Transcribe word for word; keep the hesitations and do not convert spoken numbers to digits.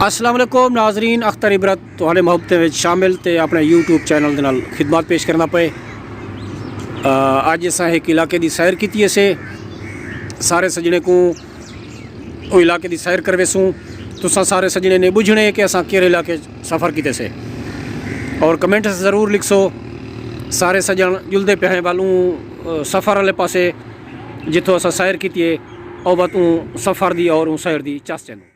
السلام علیکم ناظرین، اختر عبرت تہاݙے محبتیں وچ شامل تے اپݨے یوٹیوب چینل دے نال خدمات پیش کرنا پئے۔ اڄ اساں ہک علاقے دی سیر کیتی اسے، سارے سڄݨے کوں او علاقے دی سیر کرویسوں۔ تساں سارے سڄݨے نے ٻجھݨے کہ اساں کیڑھے علاقے سفر کیتے سے، اور کمنٹس ضرور لکھسو۔ سارے سڄݨ جلدے پئے ہیں ول اوں سفر والے پاسے، جتھوں اساں سیر کیتی ہے، او وت اوں سفر دی اور اوں سیر دی چس چینوں۔